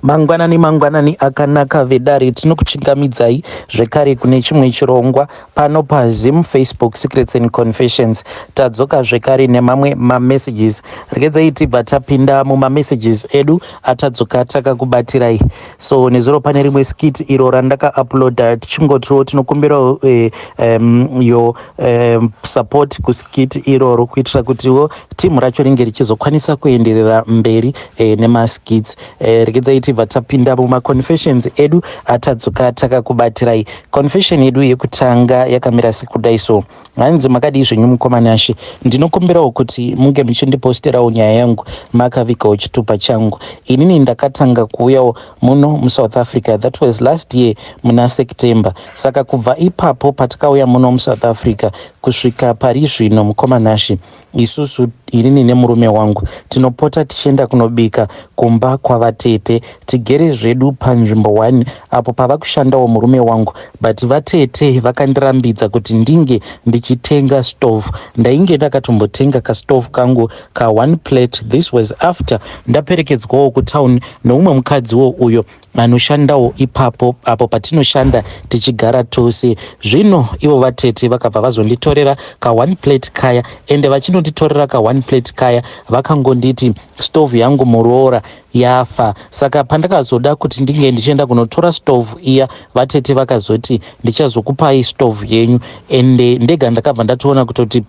Mangwanani mangwanani akanaka vedare, tinokuchingamidzai zvekare kune chimwe chirongwa pano paZim Facebook Secrets and Confessions. Tadzoka zvekare nemamwe mamessages. Regedzai tibva tapinda mumamessages edu atadzoka takakubatirai. So nezuro pane rimwe skit iro randakauploada, tichingotiwo tinokumbirawo your support kuskit iroro kuitira kutiwo timu racho ringe richizokwanisa kuenderera mberi nemaskits. Regedzai tibva tapinda mumaconfessions edu atadzoka takakubatirai. Confession yedu yekutanga yakamira sekudai so. Hanzi, "Makadii zvenyu mukoma Nashe? Ndinokumbirawo kuti munge muchindiposterawo nyaya yangu makavigawo chitupa changu. Inini ndakatanga kuuyawo muno muSouth Africa, that was last year muna September. Saka kubva ipapo patakauya muno muSouth Africa kusvika pari zvino, mukoma Nashe, isusu, inini nemurume wangu, tinopota tichienda kunobika kumba kwavatete. Tigere zvedu panzvimbo 1 apo pava kushandawo murume wangu, but vatete vakandirambidza kuti ndinge ndichitenga stove. Ndainge ndakatombotenga kastove kangu ka1 plate. This was after ndaperekedzwawo kutown neumwe mukadziwo uyo anoshandawo ipapo apo patinoshanda tichigara tose. Zvino ivo vatete vakabva vazonditorera ka1 plate kaya, ende vachinonditorera ka1 plate kaya vakangonditi stove yangu, muroora, yafa. Saka pandakazoda kuti ndinge ndichienda kunotora stove iya, vatete vakazoti ndichazokupai stove yenyu. Ende ndega ndakabva ndatoona kutoti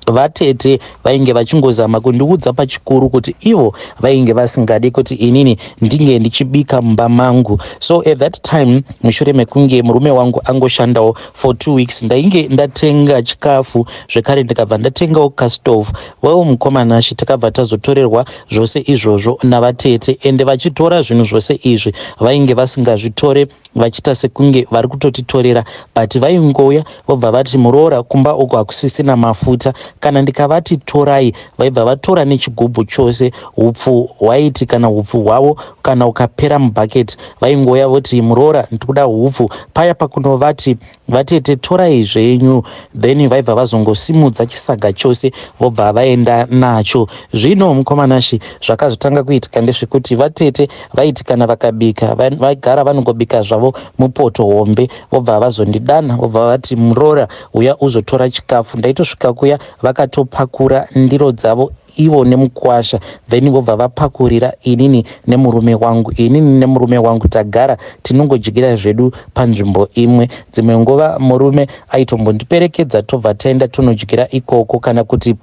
vatete vainge vachingozama kundiudza pachikuru kuti ivo vainge vasingadi kuti inini ndinge ndichibika mumba mangu. So at that time, mushure mekunge murume wangu angoshandawo for 2 weeks, ndainge ndatenga chikafu zvekare, ndikabva ndatengawo kastove. Well, mukoma Nashe, takabva tazotorerwa zvose izvozvo navatete. Ende vachitora zvinhu zvose izvi, vainge vasingazvitore vachiita sekunge vari kutotitorera, but vaingouya vobva vati, 'Muroora, kumba uko hakusisina mafuta.' Kana ndikavati torai, vaibva vatora nechigubhu chose. Upfu hwaiti kana upfu hwavo kana ukapera mubhaketi, vaingouya voti, 'Muroora, ndikuda upfu.' Paya pakunovati, 'Vatete, torai zvenyu,' then vaibva vazongosimudza chisaga chose vobva vaenda nacho. Zvino mukoma Nashe, zvakazotanga kuitika ndezvekuti vatete vaiti kana vakabika, vagara vanongobika zvavo mupoto hombe, vobva vazondidana, vobva vati, 'Muroora, uya uzotora chikafu.' Ndaitosvika kuya vakatopakura ndiro dzavo ivo nemukwasha, then vobva vapakurira inini nemurume wangu. Inini nemurume wangu tagara tinongodyira zvedu panzvimbo imwe. Dzimwe nguva murume aitombondiperekedza, tobva taenda tonodyira ikoko, kana kuti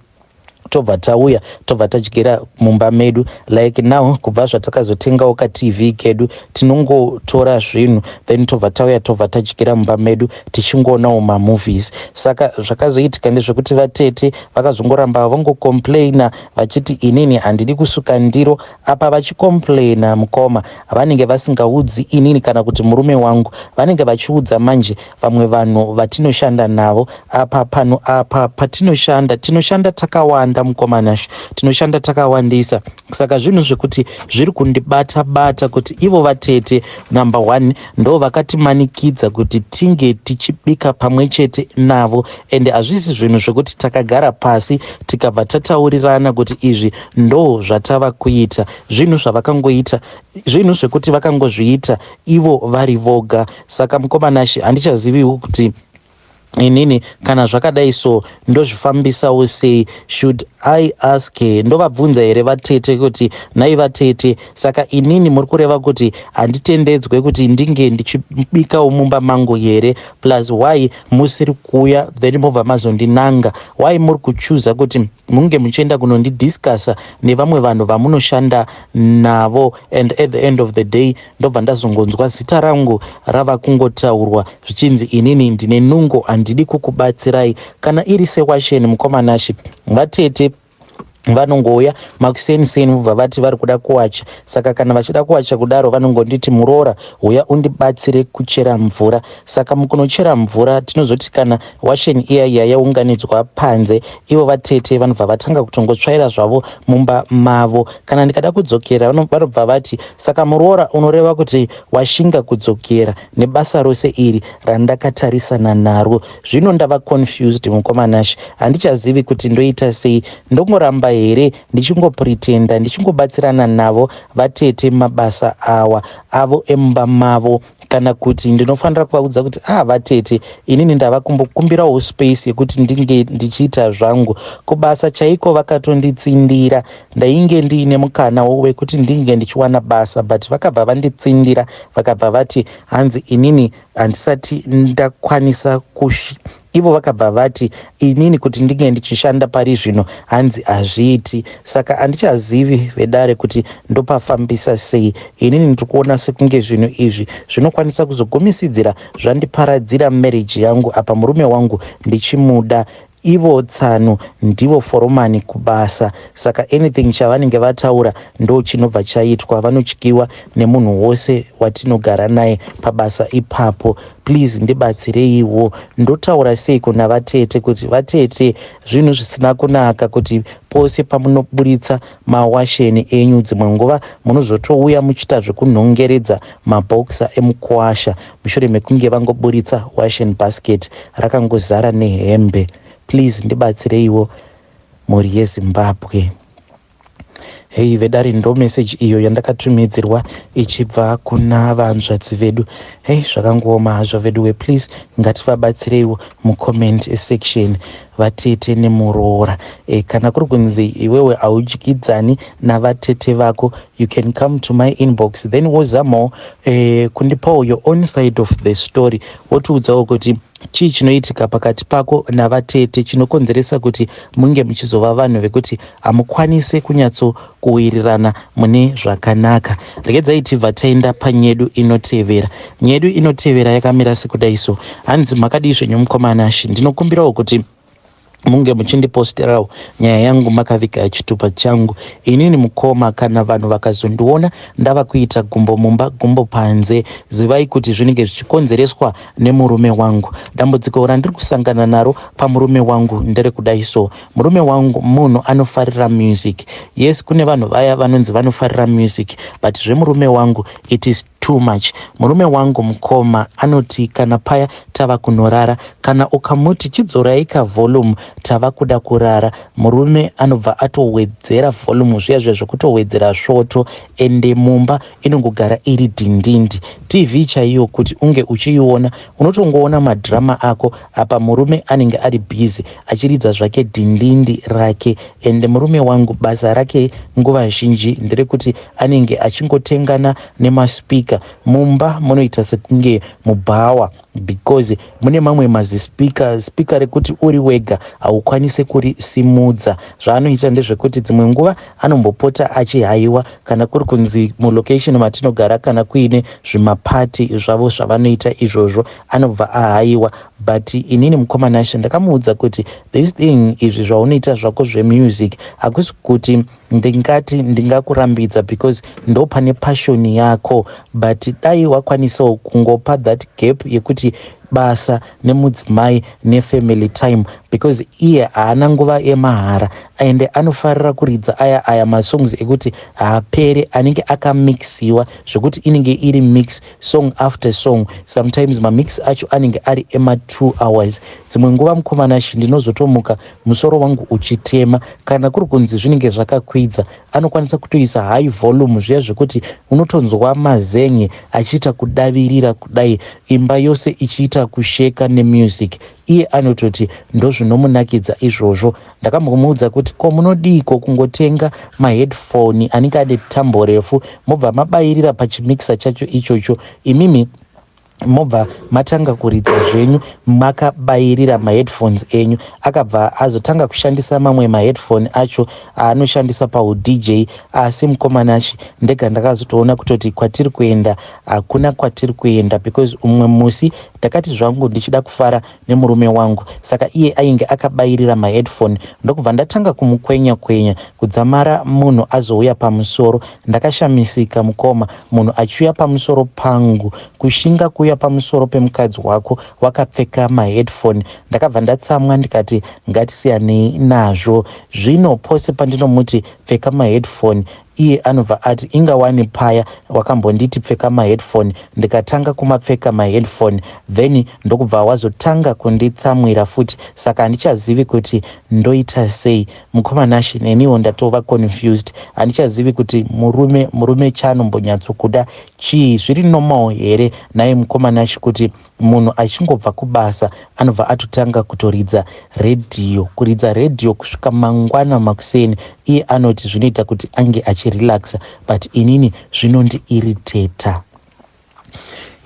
tobva tauya tobva tadyira mumba medu. Like now, kubva zvatakazotengawo kaTV kedu, tinongotora zvinhu, then tobva tauya tobva tadyira mumba medu tichingoonawo mamovies. Saka zvakazoitika ndezvekuti vatete vakazongoramba vangocomplaina vachiti inini handidi kusuka ndiro. Apa vachicomplaina, mukoma, vanenge vasingaudzi inini kana kuti murume wangu, vanenge vachiudza manje vamwe vanhu vatinoshanda navo apa pano. Apa patinoshanda, tinoshanda takawanda, mukoma Nashe, tinoshanda takawandisa. Saka zvinhu zvekuti zviri kundibata bata kuti ivo vatete, number one, ndo vakatimanikidza kuti tinge tichibika pamwe chete navo, ende hazvisi zvinhu zvekuti takagara pasi tikabva tataurirana kuti izvi ndo zvatava kuita. Zvinhu zvavakangoita, zvinhu zvekuti vakangozviita ivo vari voga. Saka mukoma Nashe, handichaziviwo kuti inini kana zvakadai so ndozvifambisawo sei. Should I ask, ndovabvunza here vatete kuti, 'Nhai vatete, saka inini muri kureva kuti handitendedzwe kuti ndinge ndichibikawo mumba mangu here? Plus why musiri kuuya then mobva mazondinanga? Why muri kuchuza kuti munge muchienda kunondidiscussa nevamwe vanhu vamunoshanda navo?' And at the end of the day, ndobva ndazongonzwa zita rangu rava kungotaurwa zvichinzi inini ndine nungo, handidi kukubatsirai. Kana iri sewasheni, mukoma Nashe, vatete vanongouya makuseni vobva vati vari kuda kuwacha. Saka kana vachida kuwacha kudaro, vanongonditi, 'Muroora, uya undibatsire kuchera mvura.' Saka mukunochera mvura, tinozoti kana washeni iya iya yaunganidzwa panze, ivo vatete vanobva vatanga kutongotsvaira zvavo mumba mavo. Kana ndikada kudzokera, vanobva vati, 'Saka muroora, unoreva kuti washinga kudzokera nebasa rose iri randakatarisana naro?' Zvino ndava confused, mukoma Nashe, handichazivi kuti ndoita sei. Ndongoramba here ndichingopretenda ndichingobatsirana navo vatete mabasa awa avo emumba mavo kana kuti ndinofanira kuvaudza kuti ah vatete inini ndava kumbokumbirawo space yekuti ndinge ndichiita zvangu kubasa chaiko vakatonditsindira ndainge ndiine mukana wekuti ndinge ndichiwana basa but vakabva vanditsindira vakabva vati hanzi inini handisati ndakwanisa kush ivo vakabva vati inini kuti ndinge ndichishanda pari zvino hanzi hazviiti saka handichazivi vedare kuti ndopafambisa sei inini ndiri kuona sekunge zvinhu izvi zvinokwanisa kuzogumisidzira zvandiparadzira marriage yangu apa murume wangu ndichimuda ivo tsano ndivo foromani kubasa saka anything chavanenge vataura ndo chinobva chaitwa vanotyiwa nemunhu wose watinogara naye pabasa ipapo please ndibatsireiwo ndotaura sei kuna vatete kuti vatete zvinhu zvisina kunaka kuti pose pamunoburitsa mawasheni enyu dzimwe nguva munozotouya muchiita zvekunhongeredza mabhokisa emukwasha mushure mekunge vangoburitsa washing basket rakangozara nehembe please ndibatsireiwo mhuri yezimbabwe hei vedare ndo meseji iyo yandakatumidzirwa ichibva kuna vanzvadzi vedu hei zvakangooma hazvo veduwe please ngativabatsireiwo mucomment section vatete nemuroora e, kana kuri kunzi iwewe haudyidzani navatete vako you can come to my inbox then wozamawo e, kundipawo your own side of the story wotiudzawo kuti chii chinoitika pakati pako navatete chinokonzeresa kuti munge muchizova vanhu vekuti hamukwanisi kunyatsokuwirirana mune zvakanaka regedzai tibva taenda panyedu inotevera nyedu inotevera yakamira sekudai so hanzi makadii zvenyu mukomanashi ndinokumbirawo kuti munge muchindiposterawo nyaya yangu makaviga chitupa changu inini mukoma kana vanhu vakazondiona ndava kuita gumbo mumba gumbo panze zivai kuti zvinenge zvichikonzereswa nemurume wangu dambudziko randiri kusangana naro pamurume wangu nderekudai so murume wangu munhu anofarira music yes kune vanhu vaya vanonzi vanofarira music but zvemurume wangu it is too much murume wangu mukoma anoti kana paya tava kunorara kana ukamuti chidzorai kavolume tava kuda kurara murume anobva atowedzera volume zviya zviya zvekutowedzera svoto ende mumba inongogara iri dhindindi tv chaiyo kuti unge uchiiona unotongoona madhirama ako apa murume anenge ari busy achiridza zvake dhindindi rake ende murume wangu basa rake nguva zhinji nderekuti anenge achingotengana nemaspeaker mumba munoita sekunge mubhawa because mune mamwe mazispeaker speaker rekuti uri wega haukwanisi kurisimudza zvaanoita ndezvekuti dzimwe nguva anombopota achihaiwa kana kuri kunzi mulocation matinogara kana kuine zvimapati zvavo zvavanoita izvozvo anobva ahaiwa but inini mukomanashe ndakamuudza kuti this thing izvi zvaunoita zvako zvemusic hakusi kuti ndingati ndingakurambidza because ndo pane passion yako but dai wakwanisawo kungopa that gap yekuti basa nemudzimai nefamily time because iye haana nguva yemahara ende anofarira kuridza aya aya masongs ekuti haapere anenge akamixiwa zvekuti inenge iri mix song after song sometimes mamix acho anenge ari ema2 hours dzimwe nguva mukomanashi ndinozotomuka musoro wangu uchitema kana kuri kunzi zvinenge zvakakwidza anokwanisa kutoisa high volume zviya zvekuti unotonzwa mazen'e achiita kudavirira kudai imba yose ichiita kusheka nemusic iye anototi ndozvinomunakidza izvozvo ndakambomuudza kuti ko munodiiko kungotenga maheadphone anenge ane tambo refu mobva mabayirira pachimixer chacho ichocho imimi mobva matanga kuridza zvenyu makabayirira maheadphones enyu akabva azotanga kushandisa mamwe maheadphone acho aanoshandisa paudj asi mukomanashi ndega ndakazotoona kutoti kwatiri kuenda hakuna kwatiri kuenda because umwe musi ndakati zvangu ndichida kufara nemurume wangu saka iye ainge akabayirira maheadphone ndokubva ndatanga kumukwenya kwenya kudzamara munhu azouya pamusoro ndakashamisika mukoma munhu achiuya pamusoro pangu kushinga kuuya pamusoro pemukadzi wako wakapfeka maheadphone ndakabva ndatsamwa ndikati ngatisiyanei nazvo zvino pose pandinomuti pfeka maheadphone Iye anobva ati, Inga wani paya wakambonditi pfeka maheadphone, ndikatanga kumapfeka maheadphone, then ndokubva wazotanga kunditsamwira futi, saka handichazivi kuti ndoita sei. Mukoma Nashe, neniwo ndatova confused, handichazivi kuti murume murume chaanombonyatsokuda chii. Zviri normal here naye, mukoma Nashe, kuti munhu achingobva kubasa anobva atotanga kutoridza redhiyo, kuridza redhiyo kusvika mangwana makuseni? Iye anoti zvinoita kuti ange achirelaxa, but inini zvinondiiriteta.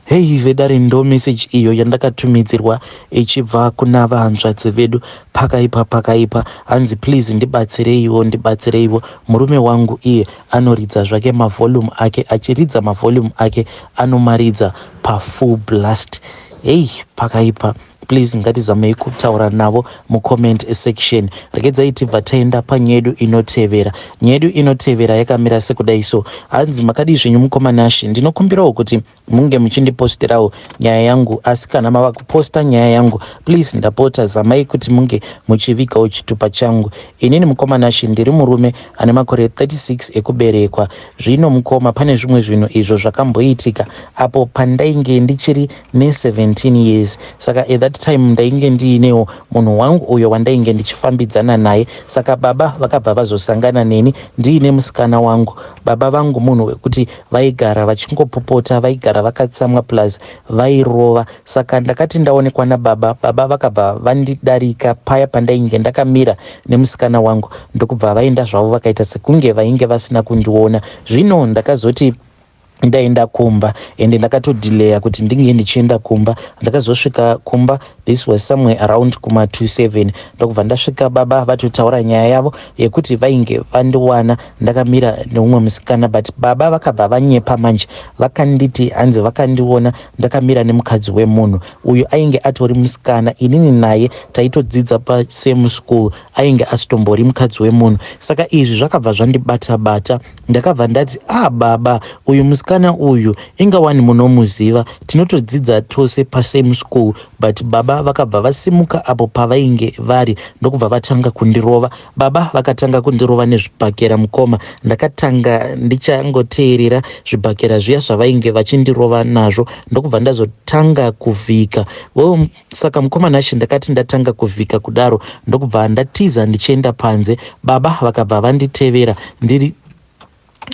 Hei vedare, ndo message iyo yandakatumidzirwa ichibva kuna vahanzvadzi vedu. Pakaipa, pakaipa. Hanzi, "Please ndibatsireiwo, ndibatsireiwo. Murume wangu iye anoridza zvake mavolume ake, achiridza mavolume ake anomaridza pafull blast." Hei, pakaipa. Please ngatizamei kutaura navo mucomment section. Regedzai tibva taenda panyedu inotevera. Nyedu inotevera yakamira sekudai so. Hanzi, "Makadii zvenyu, mukoma Nashe? Ndinokumbirawo kuti munge muchindiposterawo nyaya yangu, asi kana mava kuposta nyaya yangu, please ndapota zamai kuti munge muchivigawo chitupa changu. Inini, mukoma Nashe, ndiri murume ane makore 36 ekuberekwa. Zvino mukoma, pane zvimwe zvinhu izvo zvakamboitika apo pandainge ndichiri ne17 years. Saka at that time ndainge ndiinewo munhu wangu uyo wandainge ndichifambidzana naye. Saka baba vakabva vazosangana neni ndiine musikana wangu. Baba vangu munhu wekuti vaigara vachingopopota, vaigara vakatsamwa, plus vairova. Saka ndakati ndaonekwa nababa, baba vakabva vandidarika paya pandainge ndakamira nemusikana wangu, ndokubva vaenda zvavo, vakaita sekunge vainge vasina kundiona. Zvino ndakazoti ndaenda kumba, ende ndakatodhileya kuti ndinge ndichienda kumba. Ndakazosvika kumba, this was somewhere around kuma 27, ndokubva ndasvika baba vatotaura nyaya yavo yekuti vainge vandiwana ndakamira neumwe musikana. But baba vakabva vanyepa manje, vakanditi hanzi vakandiona ndakamira nemukadzi wemunhu uyu ainge atori musikana, inini naye taitodzidza pasame school, ainge asitombori mukadzi wemunhu. Saka izvi zvakabva zvandibata bata. Ndakabva ndati, 'Ah baba, uyu musikana uyu ingawani munomuziva, tinotodzidza tose pasame school.' But baba vakabva vasimuka apo pavainge vari, ndokubva vatanga kundirova. Baba vakatanga kundirova nezvibhakera. Mukoma, ndakatanga ndichangoteerera zvibhakera zviya zvavainge vachindirova nazvo, ndokubva ndazotanga kuvhika. Well, saka mukoma Nashe, ndakati ndatanga kuvhika kudaro, ndokubva ndatiza ndichienda panze. Baba vakabva vanditevera ndiri.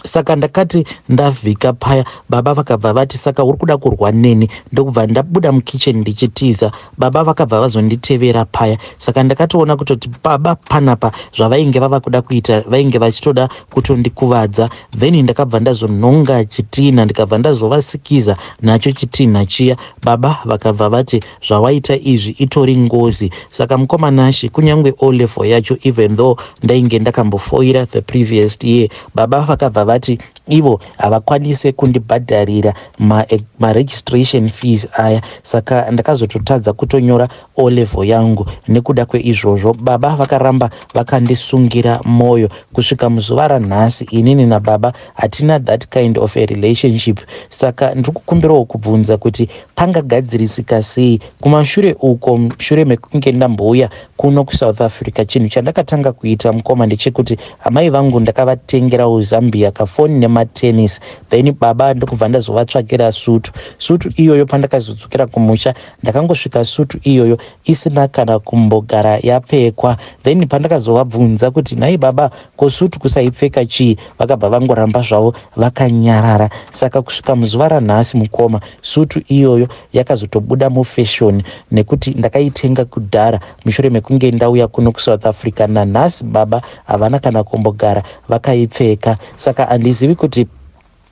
Saka ndakati ndavhika paya, baba vakabva vati, 'Saka uri kuda kurwa neni?' Ndokubva ndabuda mukicheni ndichitiza. Baba vakabva vazonditevera paya. Saka ndakatoona kutoti baba panapa zvavainge vava kuda kuita, vainge vachitoda kutondikuvadza. Then ndakabva ndazonhonga chitina, ndikabva ndazovasikiza nacho chitinha chiya. Baba vakabva vati, 'Zvawaita izvi itori ngozi.' Saka mukoma Nashe, kunyange O level yacho, even though ndainge ndakambofoira the previous year, baba vakabva vati ivo havakwanise kundibhadharira maregistration fees aya. Saka ndakazototadza kutonyora O level yangu nekuda kweizvozvo. Baba vakaramba vakandisungira mwoyo kusvika muzuva ranhasi. Inini nababa hatina that kind of a relationship. Saka ndiri kukumbirawo kubvunza kuti pangagadzirisika sei? Kumashure uko, mushure mekunge ndambouya kuno kuSouth Africa, chinhu chandakatanga kuita, mukoma, ndechekuti amai vangu ndakavatengerawo zambia, kafoni nematennis. Then baba ndokubva ndazovatsvakira sutu. Sutu iyoyo, pandakazodzokera kumusha, ndakangosvika sutu iyoyo isina kana kumbogara yapfekwa. Then pandakazovabvunza kuti, 'Nhai baba, ko sutu kusaipfeka chii?' vakabva vangoramba zvavo vakanyarara. Saka kusvika muzuva ranhasi, mukoma, sutu iyoyo yakazotobuda mufashion nekuti ndakaitenga kudhara mushure mekunge ndauya kuno kuSouth Africa. Nanhasi baba havana kana kumbogara vakaipfeka. Saka handizivi kuti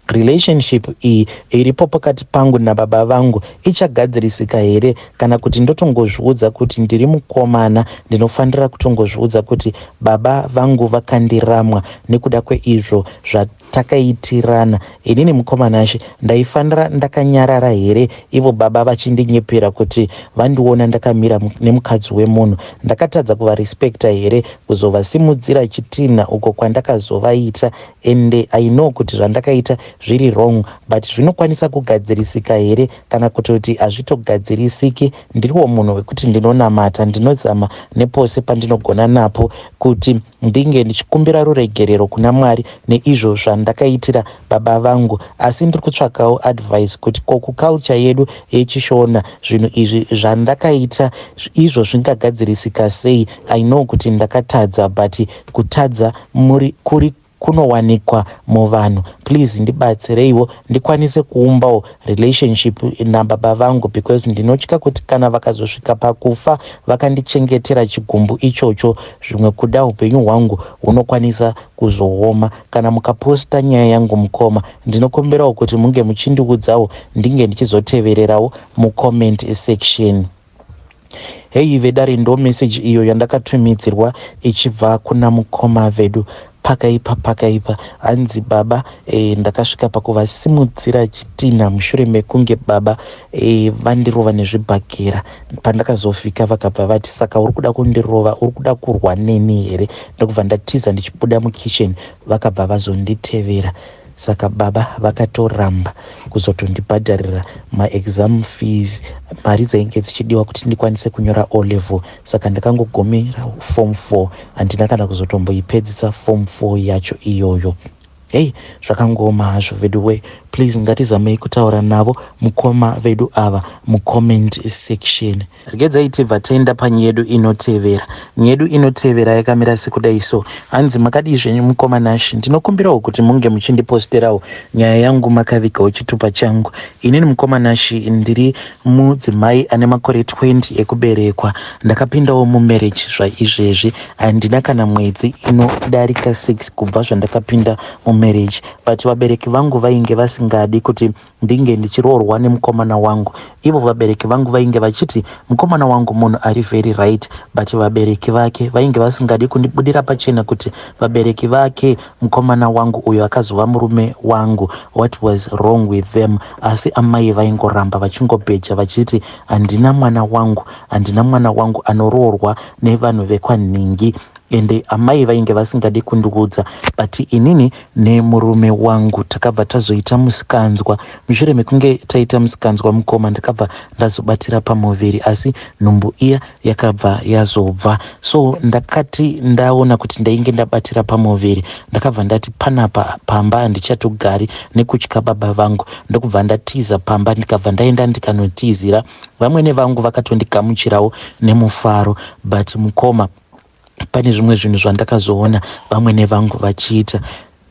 relationship iyi iripo pakati pangu nababa vangu ichagadzirisika here, kana kuti ndotongozviudza kuti ndiri mukomana, ndinofanira kutongozviudza kuti baba vangu vakandiramwa nekuda kweizvo zvatakaitirana. Inini, mukoma Nashe, ndaifanira ndakanyarara here ivo baba vachindinyepera kuti vandiona ndakamira nemukadzi wemunhu? Ndakatadza kuvarespekta here kuzovasimudzira chitinha uko kwandakazovaita? Ende I know kuti zvandakaita zviri wrong, but zvinokwanisa kugadzirisika here kana kutoti hazvitogadzirisiki? Ndiriwo munhu wekuti ndinonamata, ndinozama nepose pandinogona napo kuti ndinge ndichikumbira ruregerero kuna Mwari neizvo zvandakaitira baba vangu, asi ndiri kutsvakawo advice kuti ko kuculture yedu yechiShona zvinhu izvi zvandakaita izvo zvingagadzirisika sei? I know kuti ndakatadza, but kutadza muri kuri kunowanikwa muvanhu. Please ndibatsireiwo ndikwanise kuumbawo relationship nababa vangu, because ndinotya kuti kana vakazosvika pakufa vakandichengetera chigumbu ichocho, zvimwe kuda upenyu hwangu hunokwanisa kuzooma. Kana mukaposta nyaya yangu, mukoma, ndinokumbirawo kuti munge muchindiudzawo, ndinge ndichizotevererawo mucomment section. Hei vedare, ndo meseji iyo yandakatumidzirwa ichibva kuna mukoma vedu. Pakaipa, pakaipa. Hanzi baba ndakasvika pakuvasimudzira chitina mushure mekunge baba vandirova nezvibhakera. Pandakazofika vakabva vati, "Saka uri kuda kundirova? Uri kuda kurwa neni here?" Ndokubva ndatiza ndichibuda mukitchen, vakabva vazonditevera. Saka baba vakatoramba kuzotondibhadharira maexam fees, mari dzainge dzichidiwa kuti ndikwanise kunyora O level. Saka ndakangogumira form 4, handina kana kuzotomboipedzisa form 4 yacho iyoyo. Hei, zvakangooma hazvo vedu we. Please ngatizamei kutaura navo mukoma vedu ava mucomment section. Regedzai tibva taenda panyaya yedu inotevera. Nyaya yedu inotevera yakamira sekudai so. Hanzi, "Makadii zvenyu mukoma Nashi? Ndinokumbirawo kuti munge muchindiposterawo nyaya yangu makavigawo chitupa changu. Inini mukoma Nashi ndiri mudzimai ane makore 20 ekuberekwa. Ndakapindawo mumarriage zvaizvezvi, handina kana mwedzi inodarika 6 kubva zvandakapinda mumarriage, but vabereki vangu vainge vasingadi kuti ndinge ndichiroorwa nemukomana wangu. Ivo vabereki vangu vainge vachiti mukomana wangu munhu ari very right, but vabereki vake vainge vasingadi kundibudira pachena kuti vabereki vake mukomana wangu uyo akazova murume wangu, what was wrong with them. Asi amai vaingoramba vachingobheja vachiti handina mwana wangu, handina mwana wangu anoroorwa nevanhu vekwanhingi. Ende amai vainge vasingadi kundiudza, but inini nemurume wangu takabva tazoita musikanzwa. Mushure mekunge taita musikanzwa mukoma, ndakabva ndazobatira pamuviri, asi nhumbu iya yakabva yazobva. So ndakati ndaona kuti ndainge ndabatira pamuviri, ndakabva ndati panapa pamba handichatogari nekutya baba vangu, ndokubva ndatiza pamba, ndikabva ndaenda ndikanotizira vamwene vangu. Vakatondigamuchirawo nemufaro, but mukoma, pane zvimwe zvinhu zvandakazoona vamwene vangu vachiita.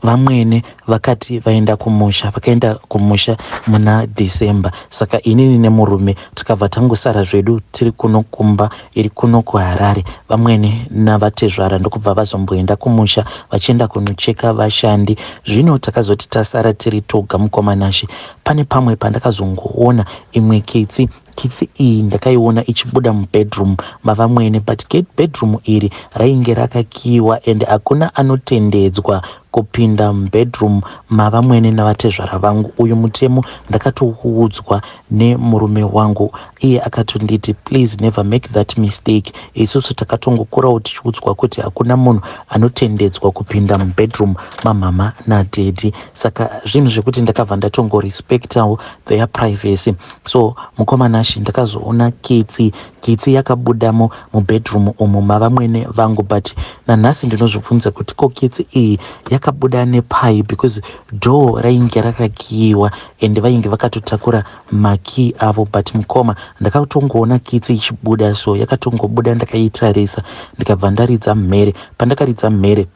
Vamwene vakati vaenda kumusha, vakaenda kumusha muna December. Saka inini nemurume tikabva tangosara zvedu tiri kuno kumba iri kuno kuHarare. Vamwene navatezvara ndokubva vazomboenda kumusha vachienda kunocheka vashandi. Zvino takazoti tasara tiri toga, mukoma Nashe, pane pamwe pandakazongoona imwe kitsi. Kitsi iyi ndakaiona ichibuda mubedroom mavamwene, but bedroom iri rainge rakakiwa and hakuna anotendedzwa kupinda mubedroom mavamwene navatezvara vangu. Uyu mutemo ndakatoudzwa nemurume wangu. Iye akatonditi, 'Please never make that mistake. Isusu takatongokurawo tichiudzwa kuti hakuna munhu anotendedzwa kupinda mubedroom mamama nadaddy.' Saka zvinhu zvekuti ndakabva ndatongorespektawo their privacy. So mukoma Nashi, ndakazoona kitsi, kitsi yakabudamo mubedroom umu mavamwene vangu, but nanhasi ndinozvibvunza kuti ko kitsi iyi yakabuda nepai, because door rainge rakakiyiwa and vainge vakatotakura makey avo. But mukoma, ndakatongoona kitsi ichibuda. So yakatongobuda, ndakaitarisa, ndikabva ndaridza mhere. Pandakaridza mhere,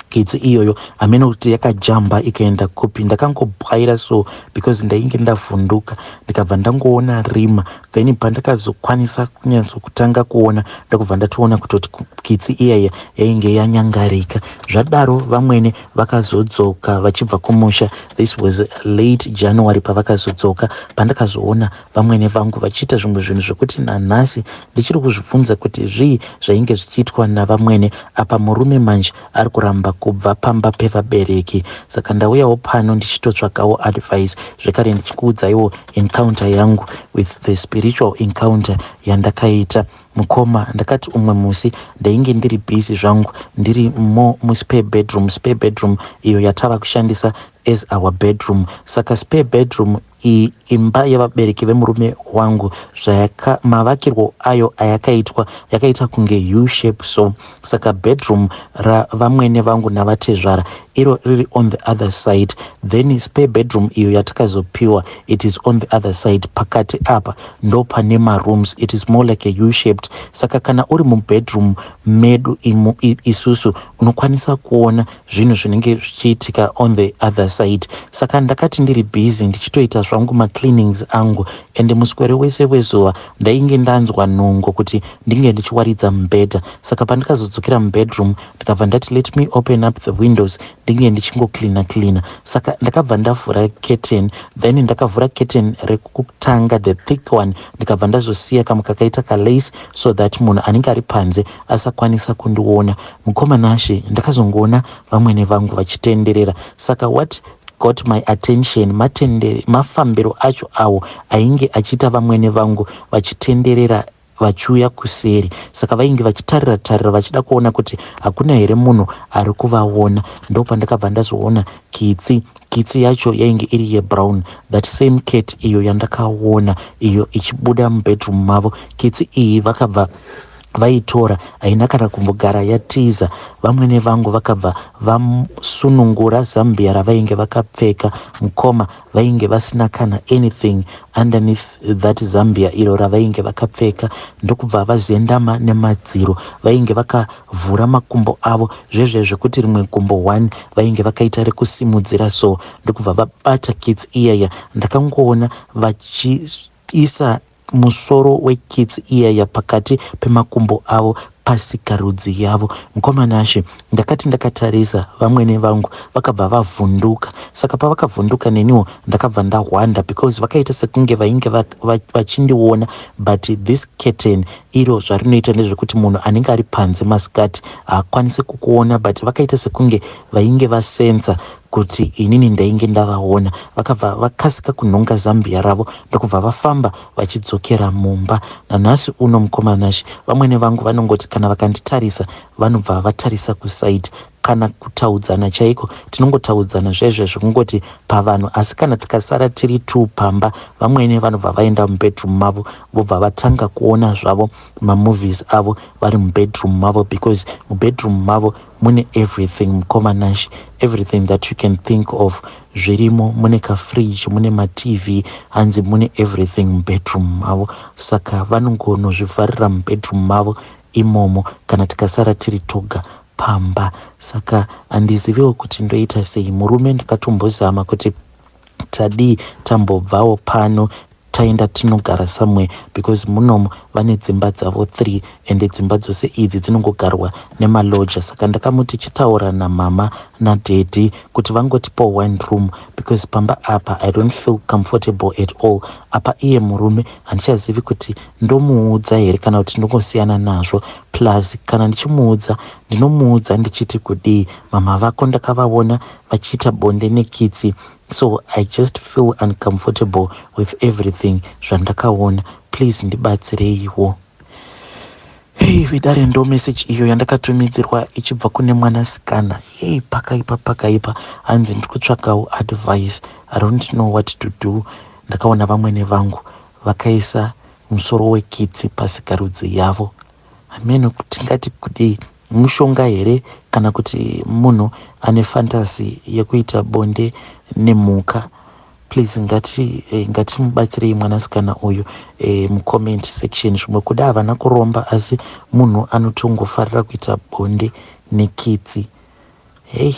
kitsi iyoyo hamene kuti yakajamba ikaenda kupi. Ndakangobwaira so because ndainge ndavhunduka, ndikabva ndangoona rima. Then pandakazokwanisa kunyatsokutanga kuona, ndokubva ndatoona kutoti kitsi iyaya yainge yanyangarika. Zvadaro vamwene vakazodzoka vachibva kumusha. This was late January pavakazodzoka. Pandakazoona vamwene vangu vachiita zvimwe zvinhu zvekuti nanhasi ndichiri kuzvibvunza kuti zvii zvainge zvichiitwa navamwene. Apa murume manje ari kuramba kubva pamba pevabereki. Saka ndauyawo pano ndichitotsvakawo advice, zvekare ndichikuudzaiwo encounter yangu with the spiritual encounter yandakaita. Mukoma, ndakati umwe musi ndainge ndiri busy zvangu ndiri mo muspare bedroom, spare bedroom iyo yatava kushandisa as our bedroom. Saka spare bedroom iyi imba yevabereki vemurume wangu, zvayaka mavakirwo ayo ayakaitwa yakaita kunge U shape so. Saka bedroom ravamwene vangu navatezvara iro riri on the other side, then spare bedroom iyo yatakazopiwa, it is on the other side. Pakati apa ndo pane marooms. It is more like a U shaped. Saka kana uri mubedroom medu isusu, unokwanisa kuona zvinhu zvinenge zvichiitika on the other side. Saka ndakati ndiri busy ndichitoita zvangu macleanings angu, ende muswere wese wezuva ndainge ndanzwa nungo kuti ndinge ndichiwaridza mubhedha. Saka pandikazodzokera mubedroom, ndikabva ndati, "Let me open up the windows, ndinge ndichingocleana cleana." Saka ndakabva ndavhura curtain, then ndakavhura curtain rekutanga, the thick one, ndikabva ndazosiya kamwe kakaita kalace so that munhu anenge ari panze asakwanisa kundiona. Mukoma Nashe, ndakazongoona vamwene vangu vachitenderera. Saka what got my attention, matendere mafambiro acho awo ainge achiita vamwene vangu vachitenderera vachiuya kuseri. Saka vainge vachitarira tarira vachida kuona kuti hakuna here munhu ari kuvaona. Ndopandakabva ndazoona kitsi. Kitsi yacho yainge iri yebrown, that same cat iyo yandakaona iyo ichibuda mubedroom mavo. Kitsi iyi vakabva vaitora, haina kana kumbogara yatiza. Vamwene vangu vakabva vasunungura zambia ravainge vakapfeka. Mukoma, vainge vasina kana anything underneath that zambia iro ravainge vakapfeka, ndokubva vazendama nemadziro. Vainge vakavhura makumbo avo zvezve zvekuti rimwe gumbo 1 vainge vakaita rekusimudzira so, ndokubva vabata kitsi iyaya. Ndakangoona vachiisa musoro wekitsi iyaya pakati pemakumbo avo pasikarudzi yavo. Mukoma Nashe, ndakati ndakatarisa, vamwene vangu vakabva vavhunduka. Saka pavakavhunduka, neniwo ndakabva ndahwanda because vakaita sekunge vainge vachindiona. But this curtain iro zvarinoita ndezvekuti munhu anenge ari panze masikati haakwanisi kukuona, but vakaita sekunge vainge vasensa kuti inini ndainge ndavaona. Vakabva vakasika kunhonga zambia ravo, ndokubva vafamba vachidzokera mumba. Nanhasi uno, mukoma Nashe, vamwene vangu vanongoti kana vakanditarisa, vanobva vatarisa kuside. Kana kutaudzana chaiko, tinongotaudzana zvezve zvekungoti pavanhu, asi kana tikasara tiri two pamba, vamwene vanobva vaenda mubedroom mavo, vobva vatanga kuona zvavo mamovies avo vari mubedroom mavo, because mubedroom mavo mune everything. Mukoma Nashe, everything that you can think of zvirimo. Mune kafridge, mune maTV, hanzi mune everything mubedroom mavo. Saka vanongonozvivharira mubedroom mavo imomo kana tikasara tiri toga pamba. Saka handiziviwo kuti ndoita sei. Murume ndakatombozama kuti tadii tambobvawo pano, taenda tinogara somewhere, because munomu vane dzimba dzavo 3, ende dzimba dzose idzi dzinongogarwa nemaloja. Saka ndakamuti chitaura namama nadaddy kuti vangotipo one room, because pamba apa I don't feel comfortable at all. Apa iye murume handichazivi kuti ndomuudza here kana kuti ndongosiyana nazvo. Plus kana ndichimuudza, ndinomuudza ndichiti kudii? Mama vako ndakavaona vachiita bonde nekitsi. So I just feel uncomfortable with everything zvandakaona. Please ndibatsireiwo. Hei vedare, ndo message iyo yandakatumidzirwa ichibva kune mwanasikana. Hei, pakaipa, pakaipa. Hanzi ndiri kutsvakawo advice, I don't know what to do. Ndakaona vamwene vangu vakaisa musoro wekitsi pasikarudzi yavo. Hameno tingati kudii, mushonga here kana kuti munhu ane fantasy yekuita bonde nemhuka? Please ngatimubatsirei mwanasikana uyu mucomment section. Zvimwe kuda havana kuromba, asi munhu anotongofarira kuita bonde nekitsi. Hei.